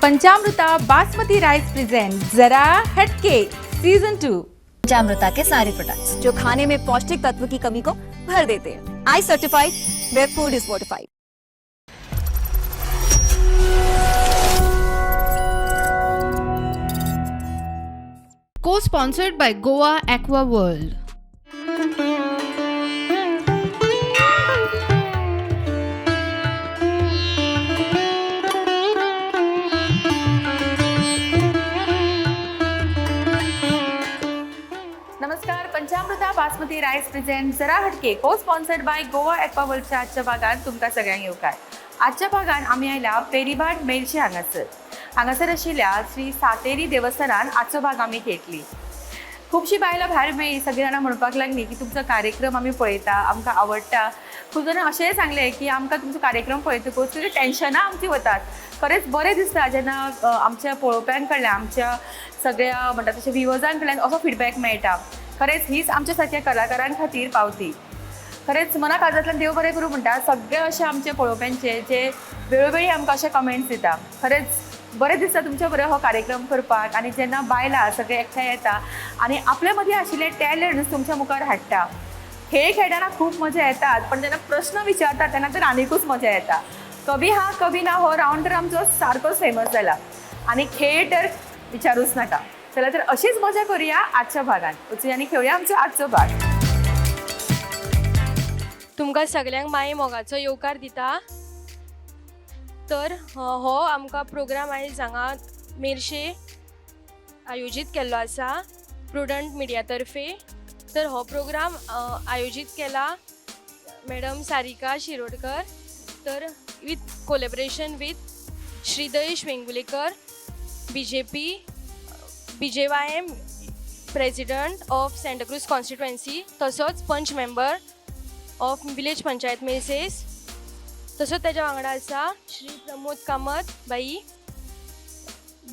पंचामृता basmati rice present जरा हटके season 2। पंचामृता K सारे प्रोडक्ट्स जो खाने में पौष्टिक तत्व की कमी को भर देते हैं। I certified where food is fortified. Co-sponsored by Goa Aqua World. नमस्कार, पंचामृता बासमती रायस प्रेझेंट जरा हटके को स्पॉन्सर्ड बाय गोवा एक्वा वर्ल्डच्या आजच्या भागात तुमकां सगळ्यांक येवकार. आजच्या भागान आमी आयला पेरीभाट मेरशे हांगासर. हांगासर आशिल्ल्या श्री सातेरी देवस्थानान आजचो भाग आमी घेतली. खुबशीं बायलां भायर मेळ्ळी, सगळीं जाणां म्हणपाक लागलीं की तुमचो कार्यक्रम आमी पळयता, आमकां आवडटा. खूब जाणां अशेंय सांगलें की आमकां तुमचो कार्यक्रम पळयतकूच सगळीं टेन्शनां आमचीं वतात. खरेंच बरें दिसता जेन्ना आमच्या पळोवप्यां कडल्यान, आमच्या सगळ्या म्हणटा तशें विवर्जां कडल्यान असो फिडबॅक मेळटा. खरेंच हीच आमच्या सारक्या कलाकारां खातीर पावती. खरेंच मना काळजांतल्यान देव बरें करूं म्हणटा सगळे अशे आमचे पळोवप्यांचे जे वेळोवेळी आमकां अशे कमेंट्स दिता. खरेंच बरें दिसता तुमच्या बरोबर हो कार्यक्रम करपाक. आनी जेन्ना बायलां सगळे एकठांय येता आनी आपल्या मदीं आशिल्ले टॅलंट्स तुमच्या मुखार हाडटा. खेळ खेळटना खूब मजा येतात, पण जेन्ना प्रश्न विचारतात तेन्ना तर आनिकूच मजा येता. कभी हा कभी ना हो रावंड तर आमचो सारकोच फेमस जाला आनी खेळ तर विचारूच नाका. चला तर अशीच मजा करूया आजच्या भागान. वचूया आनी खेळुया आमचो आजचो भाग. तुमकां सगल्यांक माई मोगाचो येवकार दिता. तर हो आमकां प्रोग्राम आयज हांगा मेरशे आयोजीत केल्लो आसा प्रुडंट मिडिया तर्फे. तर हो प्रोग्राम आयोजीत केला मॅडम सारिका शिरोडकर तर with collaboration with Shri Dayesh Vengulekar, BJP BJYM president of Santacruz constituency, तसोच पंच member of village panchayat Merces. तसोच तेज्या वांगडा आसा श्री प्रमोद कामत बाई,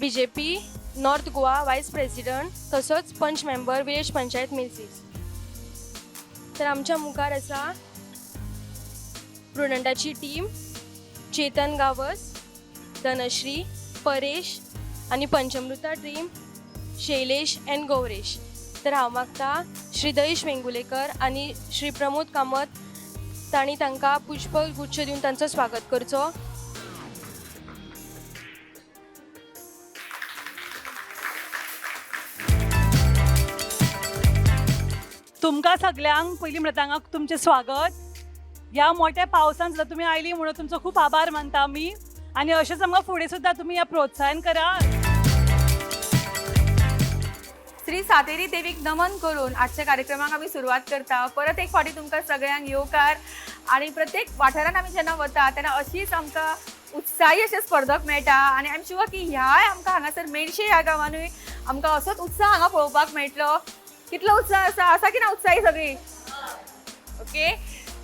BJP north Goa vice president, तसोच पंच मेंबर विलेज पंचायत मेर्सेस. तर आमच्या मुखार आसा प्रुडंटाची टीम, चेतन गावस, धनश्री, परेश आनी पंचमृता टीम शैलेश एन गौरेश. तर हांव मागता श्री दयेश वेंगुलेकर आनी श्री प्रमोद कामत तांणी तांकां पुष्पगुच्छ दिवन तांचो स्वागत करचो. तुमकां सगल्यांक पयलीं म्हणल्यार हांगा तुमचें स्वागत. ह्या मोठ्या पावसान सुद्दां तुमी आयली म्हणून तुमचो खूब आभार मानता आमी. आनी अशेंच आमकां फुडें सुद्दां तुमी ह्या प्रोत्साहन करा. श्री सातेरी देवीक नमन करून आजच्या कार्यक्रमाक आमी सुरवात करता. परत एक फावटी तुमकां सगळ्यांक येवकार. आनी प्रत्येक वाठारान आमी जेन्ना वता तेन्ना अशीच आमकां उत्साही अशे स्पर्धक मेळटा. आनी I am sure की ह्याय आमकां हांगासर मेरशे ह्या गांवानूय आमकां असोच उत्साह हांगा पळोवपाक मेळटलो. कितलो उत्साह आसा, आसा की ना उत्साही सगळी? ओके,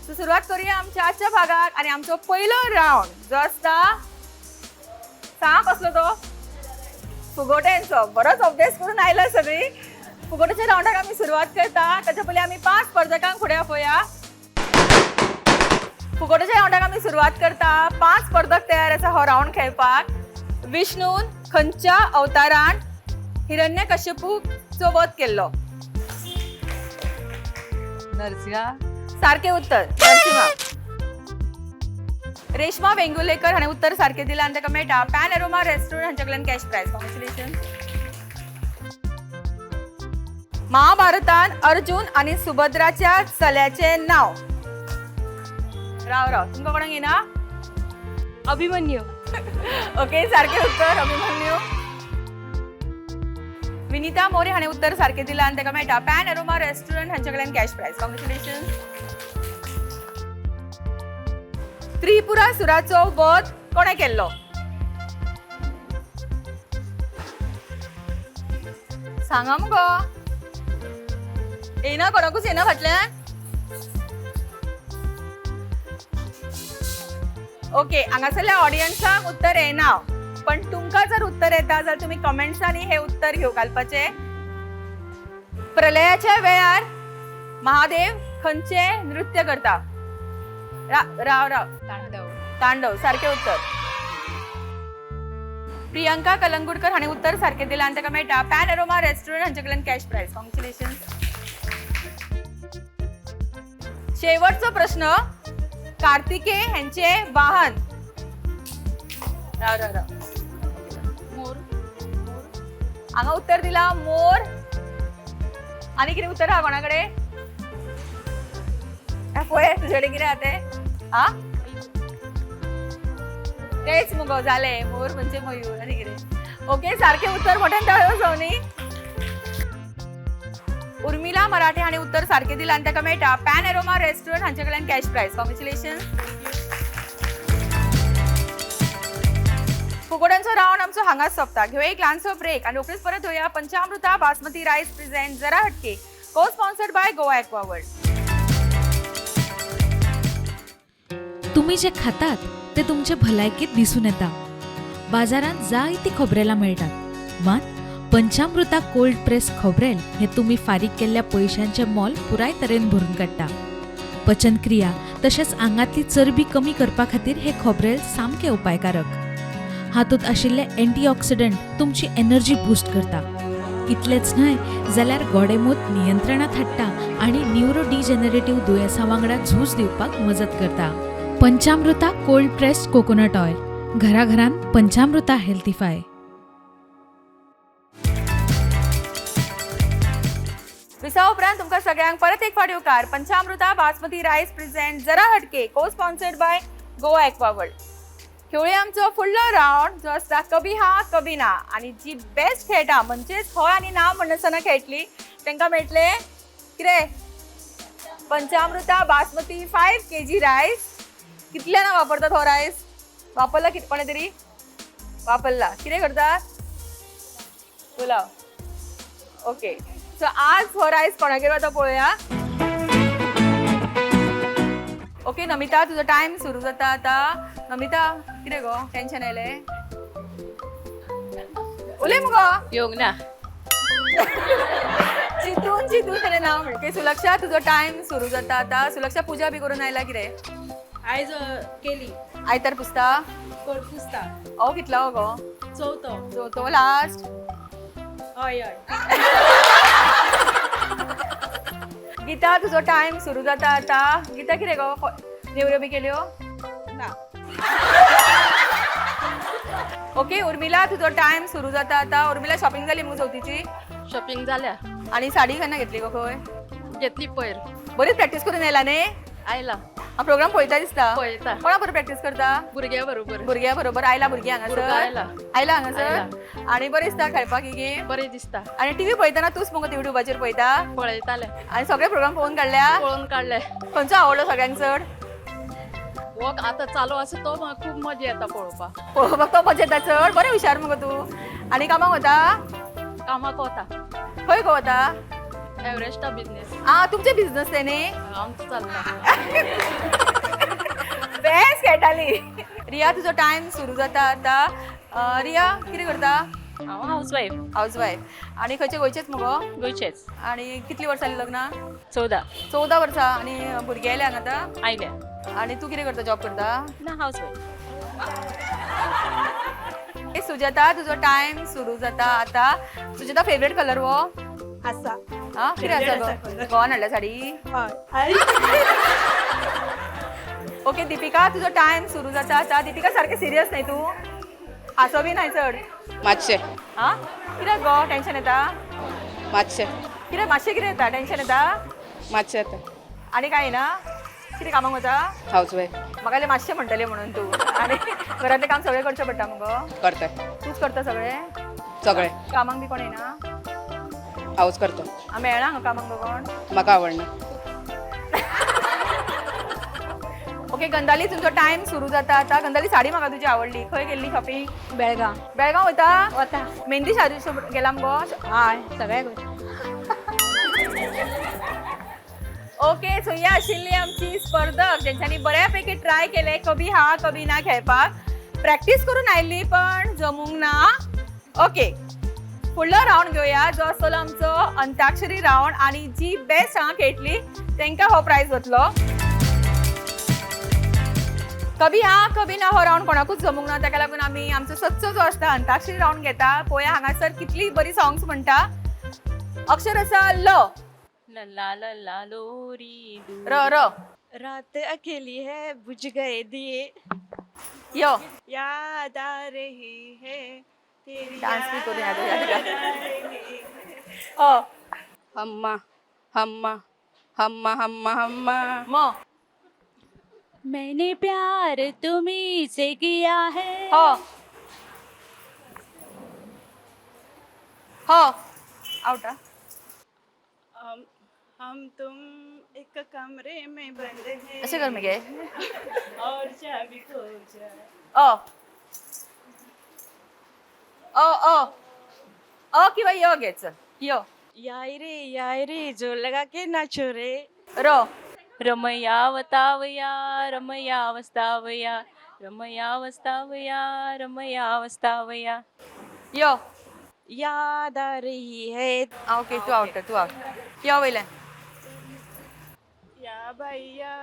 सो सुरवात करूया आमच्या आजच्या भागाक. आनी आमचो पयलो रावंड जो आसता, सांग कसलो तो? फुगोट्यांचो. बरोच अभ्यास करून आयला सगळी. फुगोट्याच्या रावंडाक आमी सुरवात करता. ताच्या पयलीं आमी 5 स्पर्धकांक फुडें आपोवया. फुगोट्याच्या रावंडाक आमी सुरवात करता. 5 स्पर्धक तयार आसा हो रावंड खेळपाक. विष्णून खंयच्या अवतारान हिरण्यकश्यपूचो वध केल्लो? नरसिंहा. सारकें उत्तर नरसिंहा. रेश्मा वेंगुलेकर हाणें उत्तर सारकें दिलां आनी ताका मेळटा पॅन एरोमा रेस्टॉरंट हांच्या कडल्यान कॅश प्रायज. कॉंग्रेच्युलेशन. महाभारतान अर्जुन आनी सुभद्राच्या चल्याचें नांव? राव राव, तुमकां कोणाक येना? अभिमन्यू. ओके, सारकें उत्तर अभिमन्यू. विनिता मोरे हाणें उत्तर सारकें दिलां आनी ताका मेळटा पॅन एरोमा रेस्टॉरंट हांच्या कडल्यान कॅश प्रायज. कॉंग्रेच्युलेशन. त्रिपुरासुराचो वध कोणें केल्लो? सांगा मुगो. येना कोणाकूच येना फाटल्यान? ओके, हांगासरल्या ऑडियन्साक उत्तर येना, पण तुमकां जर उत्तर येता जाल्यार तुमी कमेंट्सांनी हे उत्तर घेवंक घालपाचें. प्रलयाच्या वेळार महादेव खंयचें नृत्य करता? राव राव. तांडव. तांडव, सारकें उत्तर. प्रियंका कलंगुडकर हाणें उत्तर सारकें दिलां आनी ताका मेळटा पॅन अरोमा रेस्टॉरंट हांचे कडल्यान कॅश प्रायज. कॉंग्रेच्युलेशन. शेवटचो प्रश्न, कार्तिकेय ह्यांचे वाहन. राव राव राव. मोर. हांगा उत्तर दिला मोर. आनी कितें उत्तर आहा कोणा कडेन? पळय तुजे कडेन कितें आहा तें. आ तेच मुगो जालें, मोर म्हणजे मयूर आनी कितें. ओके, सारकें उत्तर, मोठ्यान टाळयो जावनी. उर्मिला मराठे हाणें उत्तर सारकें दिलां आनी ताका मेळटा पॅन एरोमा रेस्टॉरंट हांचे कडल्यान कॅश प्रायज. कॉंग्रेच्युलेशन. फुगोड्यांचो रावंड आमचो हांगाच सोंपता. घेवया एक ल्हानसो ब्रेक आनी रोखडीच परत येवया. पंचामृता बासमती रायस प्रेझेंट जरा हटके, को स्पॉन्सर्ड बाय गोवा एक्वावर्ल्ड. तुमी जे खातात ते तुमचे भलायकेत दिसून येता. बाजारांत जायतीं खोबरेलां मेळटात, मात पंचामृता कोल्ड प्रेस खोबरेल हें तुमी फारीक केल्ल्या पयशांचें मोल पुराय तरेन भरून काडटा. पचनक्रिया तशेंच आंगांतली चरबी कमी करपा खातीर हें खोबरेल सामकें उपायकारक. हातूंत आशिल्ले एंटीऑक्सिडंट तुमची एनर्जी बूस्ट करता. इतलेंच न्हय जाल्यार गोडेंमूत नियंत्रणांत हाडटा आनी न्युरो डिजॅनरेटीव दुयेंसां वांगडा झूज दिवपाक मजत करता. पंचामृता कोल्ड प्रेस्ड कोकोनट ऑयल, घराघरांत पंचामृता हेल्थीफाय. विसा उपरांत तुमकां सगळ्यांक परत एक फावट येवकार. पंचामृता बासमती रायस प्रेझेंट जरा हटके, को स्पॉन्सर्ड बाय गोवा एक्वावर्ल्ड. खेळुया आमचो फुडलो रावंड जो आसता कभी हा कभी ना. आनी जी बेस्ट खेळटा, म्हणजेच हय आनी ना म्हणनासतना खेळटली, तांकां मेळटले कितें? पंचामृता बासमती 5 kg rice. कितल्या ना वापरतात हो रायस? वापरला कितें कोणें तरी? वापरला. कितें करतात? पुलाव. ओके, सो आज हो रायस कोणागेर वता पळोवया. ओके नमिता, तुजो टायम सुरू जाता आता. नमिता, कितें गो, टेन्शन आयलें? उलय मुगो. येवंक ना. चितून चितून तेणें नांव म्हणलें. ओके सुलक्षा, तुजो टायम सुरू जाता आता. सुलक्षा, पुजा बी करून आयला कितें? आयज केली. आयतार पुसता? पुसता. हो कितलो गो? चवथो. चवथो लास्ट? हय हय. गीता, तुजो टायम सुरू जाता आता. गीता, कितें गो, नेवऱ्यो बी केल्यो? ना. ओके उर्मिला, तुजो टायम सुरू जाता आता. उर्मिला, शॉपिंग जाली मुगो चवथीची? शॉपिंग जाल्या. आनी साडी केन्ना घेतली गो, खंय? घेतली पयर. बरीच प्रॅक्टीस करून येयला न्ही? आयला. प्रोग्राम पळयता दिसता. पळयता. कोणा बरोबर प्रॅक्टीस करता? भुरग्या बरोबर. भुरग्या बरोबर. आयला भुरगीं भुरगो हांगासर? आयला. आयला हांगासर. आनी बरें दिसता खेळपाक ही गेम? बरें दिसता. आनी टीव्ही पळयतना तूच मुगो युट्यूबाचेर पळयता? पळयताले. आनी सगळे प्रोग्राम पळोवन काडल्या? पळोवन काडले. खंयचो आवडलो सगळ्यांक चड? हो आतां चालू आसा तो म्हाका खूब मजा येता पळोवपाक. पळोवपाक तो मजा येता चड. बरें, हुशार मुगो तूं. आनी कामाक वता? कामाक वता. खंय गो वता? एवरेस्टा बिजनेस. आ, तुमचे बिझनस ते न्ही? आमचो चलता. बेस्ट खेळटाली. रिया, तुजो टायम सुरू जाता आता. रिया, कितें करता? हांव हावज वायफ. House wife. आनी खंयचे, गोंयचेच मुगो? गोंयचेच. आनी कितली वर्सां जाली लग्नाक? 14. 14 वर्सां. आनी भुरगीं आयल्या हांगा आतां? आयल्या. आनी तूं कितें करता, जॉब करता? ना, हावज वायफ. ए सुजाता, तुजो टायम सुरू जाता आता. सुजाता, फेवरेट कलर हो? आसा. हा, कितें आसा गो? गोवान हाडल्या साडी? हय. ओके दीपिका, तुजो टायम सुरू जाता आता. दीपिका, सारकें सिरियस न्ही तूं, हांसो बी नाय चड. मातशें. हा, कित्याक गो, टेन्शन येता? मातशें. कितें मातशें कितें येता, टेन्शन येता? मातशें येता. आनी कांय ना? कितें कामाक वता? House wife. म्हाका जाल्यार मातशें म्हणटलें म्हणून तूं. आनी घरांतलें काम सगळें करचें पडटा मुगो? करता. तूंच करता सगळें? सगळें. कामाक बी कोण येना? हांवच करता. आ, मेळना हांगा कामाक गो कोण? म्हाका आवडना. ओके गंधाली, तुमचो टायम सुरू जाता आता. गंधाली, साडी म्हाका तुजी आवडली. खंय गेल्ली शॉपिंग? बेळगांव. बेळगांव वता? वता. मेहंदी साडी गेला मुगो? हय, सगळ्याक. ओके, सो ही आशिल्ली आमची स्पर्धक जेंच्यांनी बऱ्यापैकी ट्राय केले कभी हा कभी ना खेळपाक. प्रॅक्टीस करून आयिल्ली पण जमूंक ना. ओके, फुडलो रावंड घेवया जो आसतलो आमचो अंताक्षरी रावंड. आनी जी बेस्ट हांगा खेळटली तांकां हो प्रायज वतलो. कभी हा कभी ना हो रावंड कोणाकूच जमूंक ना. ताका लागून आमी आमचो सदचो जो आसता अंताक्षरी रावंड घेता. पळोवया हांगासर कितली बरी सॉंग्स म्हणटा. अक्षर आसा ल. लल्ला लल्ला लोरी. र र. रात अकेली है, बुझ गए दिए. यो. याद आ रही है तेरी. डान्स बी करून याद याद याद आ रही है. अ. हम्मा हम्मा हम्मा हम्मा हम्मा. म. मैंने प्यार तुम्ही से किया है. ह ह आवट. हम तुम एक कमरे में बंद हैं. अशें कर मगे. और चाबी खो जाए. अ अ अ अ किंवा य घे, चल य. याय रे याय रे, जो लगा के नाचो रे. र. रमया वतावया, रमया वस्तावया, रमया वस्तावया, रमया वस्तावया. य. याद आ रही है. ओके, तू आवट, तू आवट. य वयल्यान. या बाई या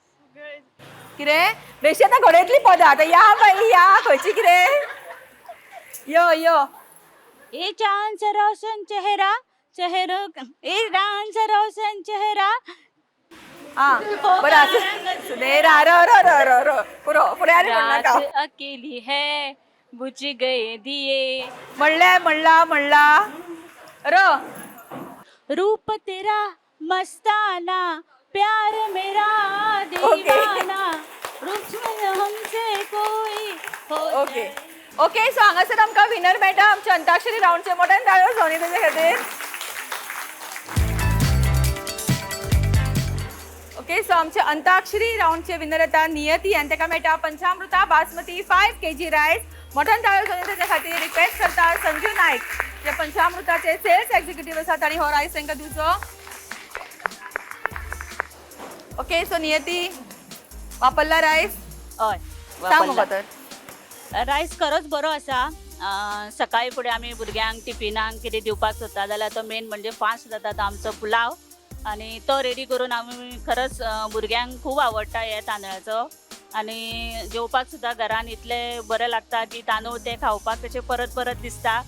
सगळे. कितें बेशी आतां घडयतली पदां आतां. या बाई या खंयची कितें यो यो. ए चांद सा रोशन चेहरा, चेहरो ए चांद सा रोशन चेहरा. आं बरें आसा. सुनेरा र र र र र पुरो, फुडें आनी म्हणनाका. रात अकेली है, बुझ गए दिए. म्हणलें म्हणला म्हणला र. रूप तेरा मस्ताना, प्यार मेरा दीवाना, रुस्मन हमसे कोई हो. ओके ओके, सो हांगासर आमकां विनर मेळटा आमच्या अंताक्षरी रावंडचे. मोठ्यान ताळयो सोनी तेजे खातीर. ओके, सो आमच्या अंताक्षरी रावंडचे विनर येता नियती आनी ताका मेळटा पंचामृता बासमती 5 kg rice. मोठ्यान ताळयो सोनी तेच्या खातीर. रिक्वेस्ट करता संजू नायक जे पंचामृताचे सेल्स एक्झिक्युटीव आसात आनी हो रायस तांकां दिवचो. ओके, सो नियती, वापरला रायस? हय. सांग मगो तर. रायस खरोच बरो आसा. सकाळी फुडें आमी भुरग्यांक टिफिनाक कितें दिवपाक सोदता जाल्यार तो मेन म्हणजे फास्ट जाता तो आमचो पुलाव आनी तो रेडी करून आमी खरंच भुरग्यांक खूब आवडटा हे तांदळाचो आनी जेवपाक सुद्दां घरान इतलें बरें लागता की तांदूळ ते खावपाक तशें परत परत दिसता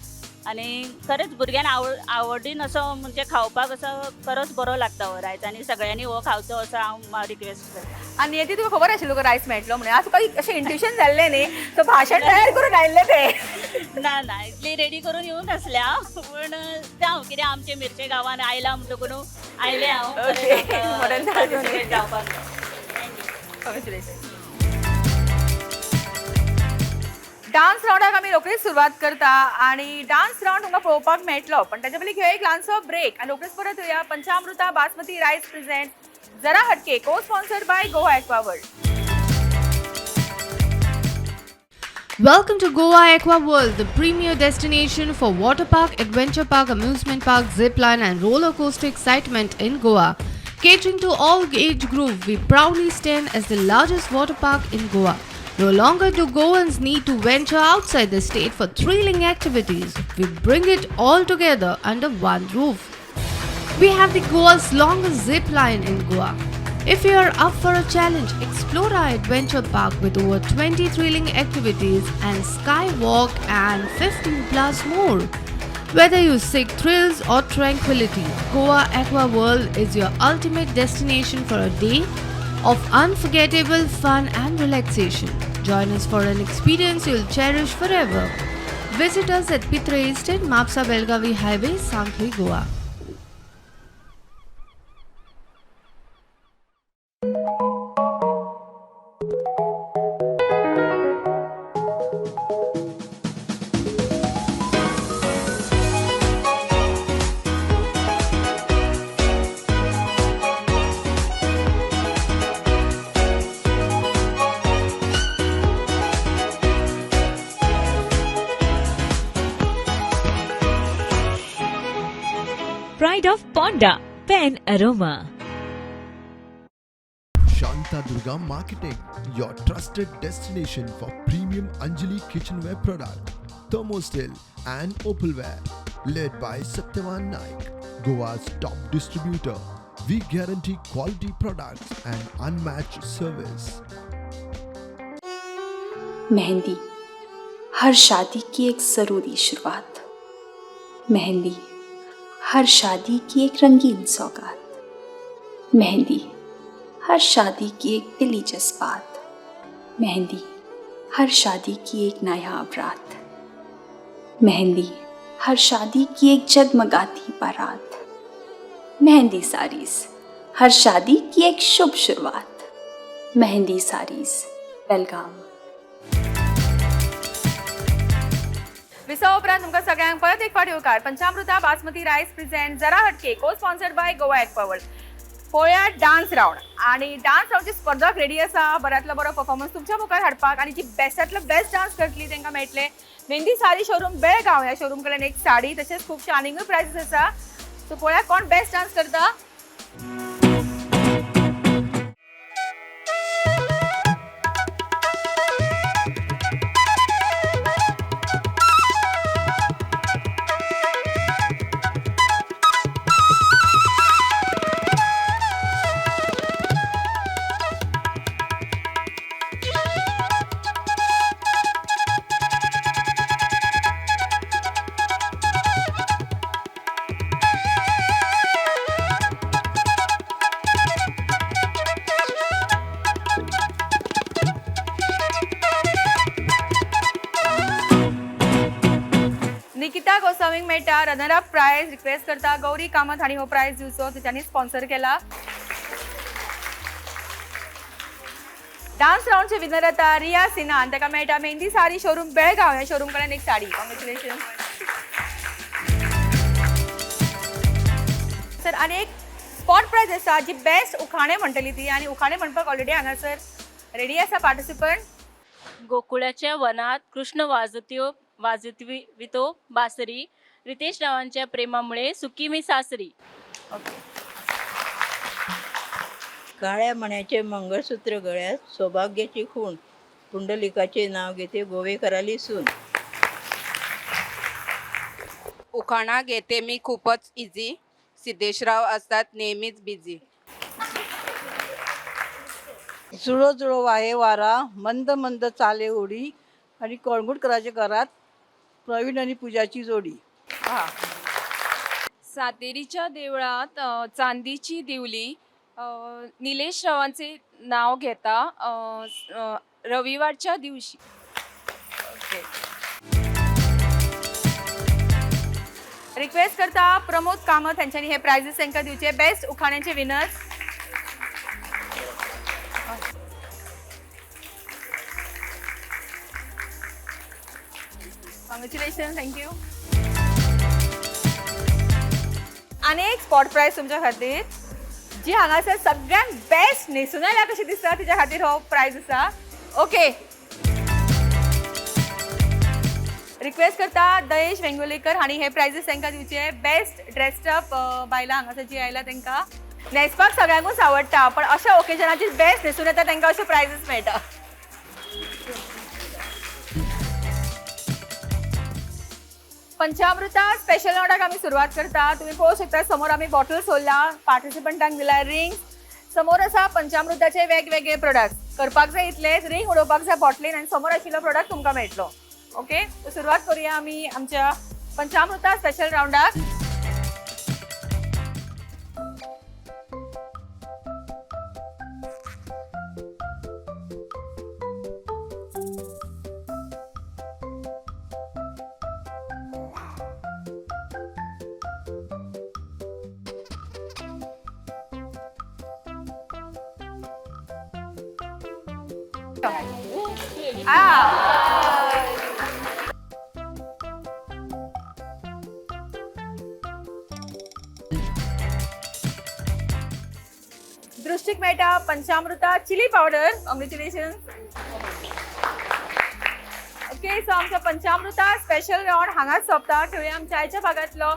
आनी खरेंच भुरग्यांक आवडीन असो म्हणजे खावपाक असो खरोच बरो लागता हो रायस आनी सगळ्यांनी हो खावचो असो हांव रिक्वेस्ट करता. आनी नियती, तुका खबर आशिल्लो तुका रायस मेळटलो म्हणून? आज तुका अशें इंट्युशन जाल्लें न्ही, सो भाशण तयार करून आयिल्लें तें. ना ना, इतली रेडी करून येवंक नासलें हांव, पूण तें हांव कितें आमचे मिरचे गांवान आयला म्हणटकून आयलें हांव. Okay. मोठ्यान ताळयो. पार्टिसिपेट जावपाक. कॉंग्रेच्युलेशन. डान्स रावंडाक आमी रोखडीच सुरवात करता आणि डान्स रावंड तुमकां पळोवपाक मेळटलो, पण ताच्या पयलीं घेवया एक ल्हानसो ब्रेक आनी रोखडीच परत येवया. पंचामृता बासमती रायस प्रेझेंट जरा हटके, को sponsored by Goa aqua world. Welcome to Goa Aqua World, the premier destination for water park, adventure park, amusement park, zip line, and roller coaster excitement in Goa. Catering to all age group, we proudly stand as the largest water park in Goa. No longer do Goans need to venture outside the state for thrilling activities. We bring it all together under one roof. We have the Goa's longest zip line in Goa. If you are up for a challenge, explore our adventure park with over 20 thrilling activities and skywalk and 15 plus more. Whether you seek thrills or tranquility, Goa Aqua World is your ultimate destination for a day of unforgettable fun and relaxation. Join us for an experience you'll cherish forever. Visit us at Pitre Estate, Mapsa Belgavi Highway, Sankhli, Goa. Pride of Ponda, Pen Aroma. Shanta Durga Marketing, your trusted destination for premium Anjali kitchenware product, thermosteel and opalware. Led by Satyavan Naik, Goa's top distributor. We guarantee quality products and unmatched service. Mehndi हर शादी की एक ज़रूरी शुरुआत, मेहंदी हर शादी की एक रंगीन सौगात, मेहंदी हर शादी की एक दिली जज्बात, मेहंदी हर शादी की एक नायाब रात, मेहंदी हर शादी की एक जगमगाती बारात, मेहंदी साड़ीज हर शादी की एक शुभ शुरुआत, मेहंदी साड़ीज बेलगाम। विसवा उपरांत तुमकां सगळ्यांक परत एक फावट येवकार। पंचामृता बासमती रायस प्रेझेंट जरा हटके को स्पॉन्सर्ड बाय गोवा एक्वावर्ल्ड। पळोवया डान्स रावंड आनी डान्स रावंडची स्पर्धक रेडी आसा बऱ्यांतलो बरो परफॉर्मन्स तुमच्या मुखार हाडपाक आनी जी बेस्टांतलो बेस्ट डान्स करतली तांकां मेळटले मेहंदी साडी शोरूम बेळगांव ह्या शोरूम कडल्यान एक साडी तशेंच खुबशे आनीकूय प्रायजीस आसा। सो पळोवया कोण बेस्ट डान्स करता। निकिता गोस्वामीक मेळटा रनर अप प्रायज। रिक्वेस्ट करता गौरी कामत हांणी हो प्रायज दिवचो, तेच्यांनी स्पॉन्सर केला। डान्स रावंडचे विनर जाता रिया सिन्हा आनी ताका मेळटा मेहंदी साडी शोरूम बेळगांव ह्या शोरूम कडल्यान एक साडी। Congratulation sir. आनी एक स्पॉट प्रायज आसा जी बेस्ट उखाणे म्हणटली ती आनी उखाणे म्हणपाक ऑलरेडी हांगासर रेडी आसा पार्टिसिपंट। गोकुळाच्या वनात कृष्ण वाजत्यो वाजवितो बासरी, रितेश रावांच्या प्रेमामुळे सुखी मी सासरी। काळ्या मण्याचे मंगळसूत्र गळ्यात, सौभाग्याची खूण, पुंडलिकाचे नाव घेते गोवेकराली सून। उखाणा घेते मी खूपच इझी, सिद्धेशराव असतात नेहमीच बिझी। जुळो जुळो वाहे वारा, मंद मंद चाले ओढी, आणि कळंगूटकराच्या घरात प्रवीण आणि पूजाची जोडी। सातेरीच्या देवळात चांदीची दिवली, निलेश रावांचे नाव घेता रविवारच्या दिवशी। रिक्वेस्ट करता प्रमोद कामत हांच्यांनी हे प्रायझीस तांकां दिवचे, बेस्ट उखाण्यांचे विनर्स। Congratulation, thank you. आनी एक स्पॉट प्रायज तुमच्या खातीर जी हांगासर सगळ्यांत बेस्ट न्हेसून आयल्या कशी दिसता तिच्या खातीर हो प्रायज आसा। ओके, रिक्वेस्ट करता दयेश वेंगुर्लेकर हांणी हे प्रायझीस तांकां दिवचे, बेस्ट ड्रेस्ड अप बायलां हांगासर जी आयला तांकां। न्हेसपाक सगळ्यांकूच आवडटा पण अशा ओकेजनाचेर बेस्ट न्हेसून येता तांकां अशे प्रायझीस मेळटा। पंचामृता स्पेशल रावंडाक आमी सुरवात करता। तुमी पळोवंक शकता समोर आमी बॉटल सोडला, पार्टिसिपंटांक दिला रिंग, समोर आसा पंचामृताचे वेगवेगळे प्रोडक्ट। करपाक जाय इतलेच, रिंग उडोवपाक जाय बॉटलीन आनी समोर आशिल्लो प्रोडक्ट तुमकां मेळटलो। ओके, सुरवात करूया आमी आमच्या पंचामृता स्पेशल रावंडाक। दृष्टिक मेळटा पंचामृता chilli powder. Congratulation. Okay, so आमचा पंचामृता स्पेशल रावंड हांगाच सोंपता। खेळुया आमच्या आयच्या भागांतलो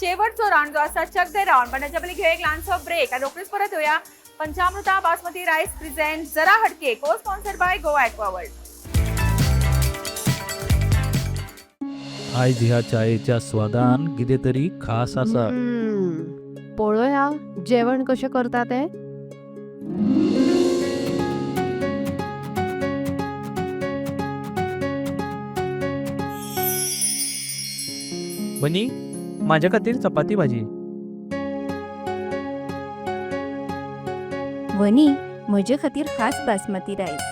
शेवटचो रावंड जो आसा चक दे रावंड, पण ताच्या पयलीं घेवया एक ल्हानसो ब्रेक आनी रोखडीच परत येवया। पंचामृता बासमती रायस प्रेझेंट जरा हटके को स्पॉन्सर्ड बाय गोवा एक्वावर्ल्ड। आयज ह्या चायेच्या स्वादान कितें तरी खास आसा। पळोवया जेवण कशें करता तें। वनी, म्हाज्या खातीर चपाती भाजी. वनी, म्हजे खातीर खास बासमती रायस.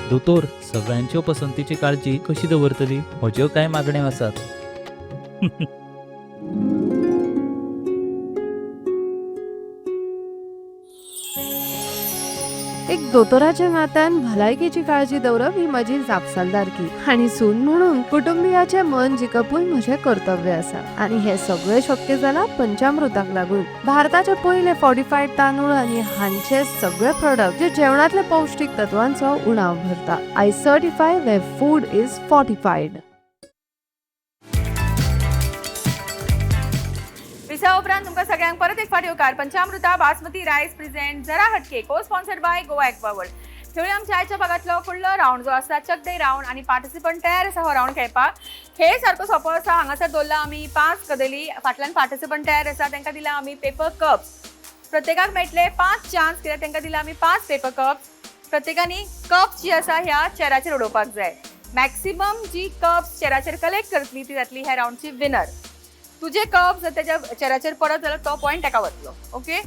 दोतोर, सगळ्यांच्यो पसंतीची काळजी कशी दवरतली? म्हज्यो कांय मागण्यो आसात. एक दोतोराच्या नात्यान भलायकेची काळजी दवरप ही म्हजी जापसालदारकी आनी सून म्हणून कुटुंबियाचें मन जिखपूय म्हजें कर्तव्य आसा आनी हें सगळें शक्य जालां पंचामृताक लागून. भारताचे पयले फॉर्टिफायड तांदूळ आनी हांचे सगळे प्रोडक्ट जे जेवणांतल्या पौश्टीक तत्वांचो उणाव भरता. I certify where food is fortified. विसा उपरांत तुमकां सगळ्यांक परत एक फावट येवकार. पंचामृता बासमती रायस प्रेझेंट जरा हटके को sponsored by Goa Aqua World. खेळूया आमच्या आयच्या भागांतलो फुडलो रावंड जो आसा चक दे रावंड आनी पार्टिसिपंट तयार आसा हो रावंड खेळपाक. खेळ सारको सोंपो आसा. हांगासर दवरला आमी 5 कदेली, फाटल्यान पार्टिसिपंट तयार आसा. तांकां दिला आमी पेपर कप्स. प्रत्येकाक मेळटले 5 चान्स, कित्याक तांकां दिला आमी 5 पेपर कप्स. प्रत्येकानी कप्स जी आसा ह्या चेराचेर उडोवपाक जाय. मॅक्सिमम जी कप्स चेराचेर कलेक्ट करतली ती जातली ह्या रावंडची विनर. तुजे कप जर त्याच्या चेराचेर पडत जाल्यार तो पॉयंट ताका वतलो. Okay,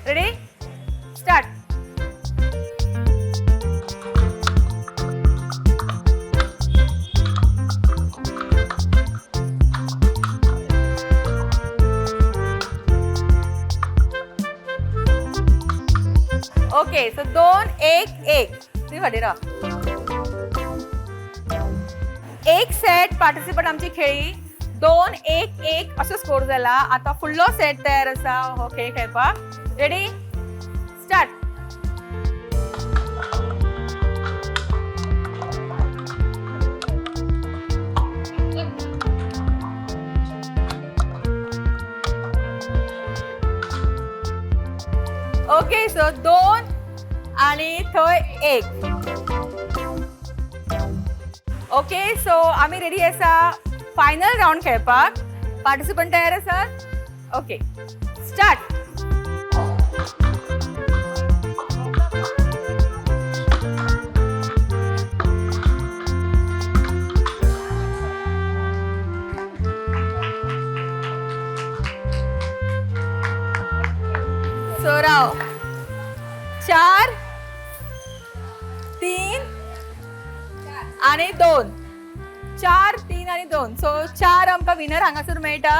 ready, start. Okay, so 2 1 1. तुमी फाटीं राव. एक सेट पार्टिसिपंट आमची खेळी 2 1 1 असो स्कोर जाला. आता फुडलो सेट तयार आसा हो खेळ खेळपाक. Ready, start. Okay, so 2 आणि थंय 1. ओके, सो आमी रेडी आसा फायनल रावंड खेळपाक. पार्टिसिपंट तयार आसात? Okay, start. सो राव, 4 3 आणि 2. 4 3 आणि 2. सो 4 आमकां विनर हांगासर मेळटा.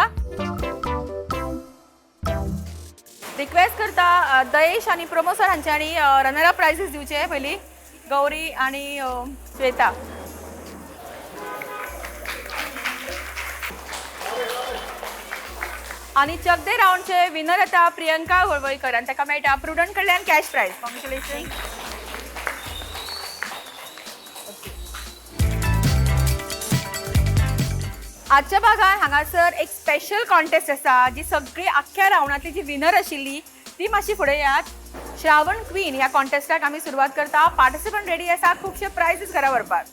रिक्वेस्ट करता दयेश आनी प्रमोद सर हांच्यांनी रनर अप प्रायजीस दिवचे पयलीं गौरी आनी श्वेता. आनी चकदे रावंडचे विनर येता प्रियंका वळवळकर आनी ताका मेळटा प्रुडंट कडल्यान कॅश प्रायज. कॉंग्रेच्युलेशन. आजच्या भागान हांगासर एक स्पेशल कॉन्टेस्ट आसा जी सगळी आख्ख्या रावंडांतली जी विनर आशिल्ली ती मातशी फुडें येयात. श्रावण क्वीन ह्या कॉन्टेस्टाक आमी सुरवात करता. पार्टिसिपंट रेडी आसा खुबशे प्रायजीस घरा व्हरपाक.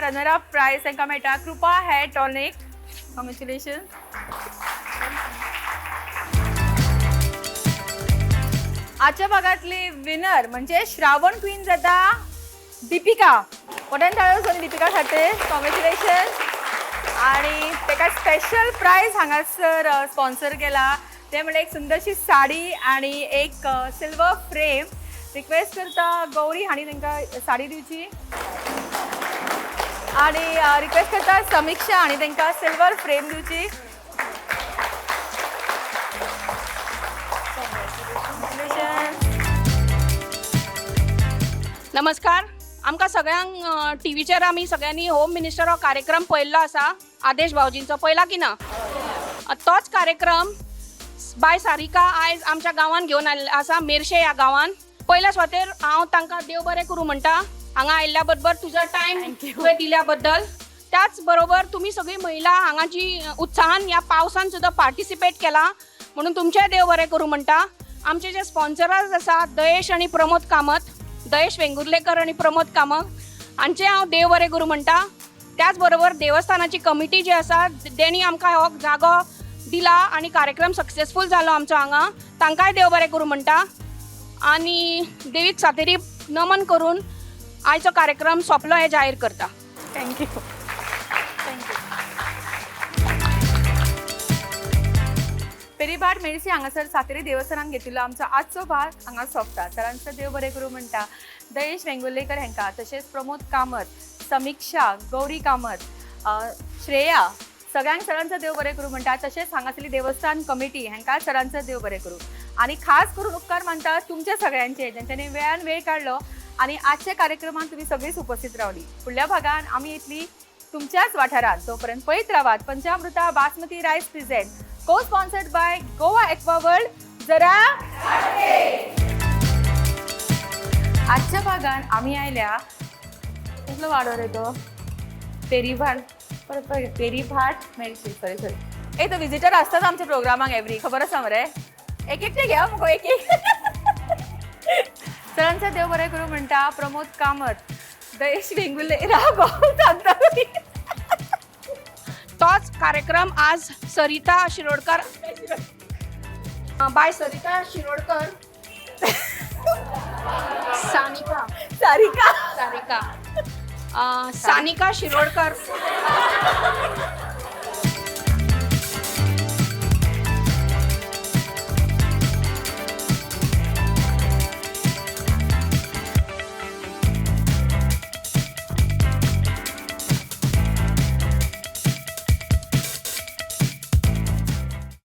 रनर अप प्राइज तांकां मेळटा कृपा हेअर टॉनिक. कॉंग्रेच्युलेशन. आजच्या भागातली विनर म्हणजे श्रावण क्वीन जाता दीपिका. मोठ्यान टाळयो सोनी दीपिका खातीर. कॉंग्रेच्युलेशन. आणि ताका स्पेशल प्रायज हांगासर स्पॉन्सर केला ते म्हणजे एक सुंदरशी साडी आणि एक सिल्वर फ्रेम. रिक्वेस्ट करता गौरी हांणी तांकां साडी दिवची आणि रिक्वेस्ट करता समीक्षा आणि तांकां सिल्वर फ्रेम दिवची. नमस्कार, आमकां सगळ्यांक टिवीचेर आमी सगळ्यांनी होम मिनिस्टर हो कार्यक्रम पळयल्लो आसा, आदेश भावजींचो पळयला की ना? तोच कार्यक्रम बाय सारिका आयज आमच्या गांवान घेवन आयिल्लें आसा, मेरशे ह्या गांवान. पयल्या सुवातेर हांव तांकां देव बरें करूं म्हणटा हांगा आयिल्ल्या बरोबर, तुजो टायम तुवें दिल्या बद्दल. त्याच बरोबर तुमी सगळी महिला हांगा जी उत्साहान ह्या पावसान सुद्दां पार्टिसिपेट केला म्हणून तुमचें देव बरें करूं म्हणटा. आमचे जे स्पॉन्सरांस आसा, दयेश आनी प्रमोद कामत, दयेश वेंगुर्लेकर आनी प्रमोद कामत हांचें हांव देव बरें करूं म्हणटा. त्याच बरोबर देवस्थानाची कमिटी जी आसा, तेणी आमकां हो जागो दिला आनी कार्यक्रम सक्सेसफूल जालो आमचो हांगा, तांकांय देव बरें करूं म्हणटा. आनी देवीक सातेरी नमन करून आयचो कार्यक्रम सोंपलो हें जाहीर करता. Thank you, thank you. Peribhat Mershi हांगासर सातेरी देवस्थानान घेतिल्लो आमचो आजचो भाग हांगा सोंपता. सरांचो देव बरें करूं म्हणटा दयेश वेंगुर्लेकर हांकां, तशेंच प्रमोद कामत, समिक्षा, गौरी कामत, श्रेया, सगळ्यांक सरांचो देव बरें करूं म्हणटा. तशेंच हांगासरली देवस्थान कमिटी हांकां सरांचो देव बरें करूं. आनी खास करून उपकार मानता तुमच्या सगळ्यांचे, ज्यांच्यानी वेळान वेळ काडलो आनी आजच्या कार्यक्रमात तुमी सगळीच उपस्थित रावली. फुडल्या भागान आमी येतली तुमच्याच वाठारांत. तोपर्यंत पळयत रावात Panchamruta basmati rice present, co sponsored by Goa Aqua World. जरा आजच्या भागान आमी आयल्या कसलो वाडो रे तो, पेरीभाट, परत परत पेरीभाट मेरशी, सॉरी सॉरी. ए तो विजिटर असतात आमच्या प्रोग्रामाक एवरी, खबर आसा मरे. एक एकटे घ्या मुगो, एक एक. सरांचा देव बरें करूं म्हणटा प्रमोद कामत, दयेश वेंगुर्ले, राव गो सांगता. तोच कार्यक्रम आज सरिता शिरोडकर, बाय सरिता शिरोडकर, सानिका, सारिका, सारिका, सानिका शिरोडकर.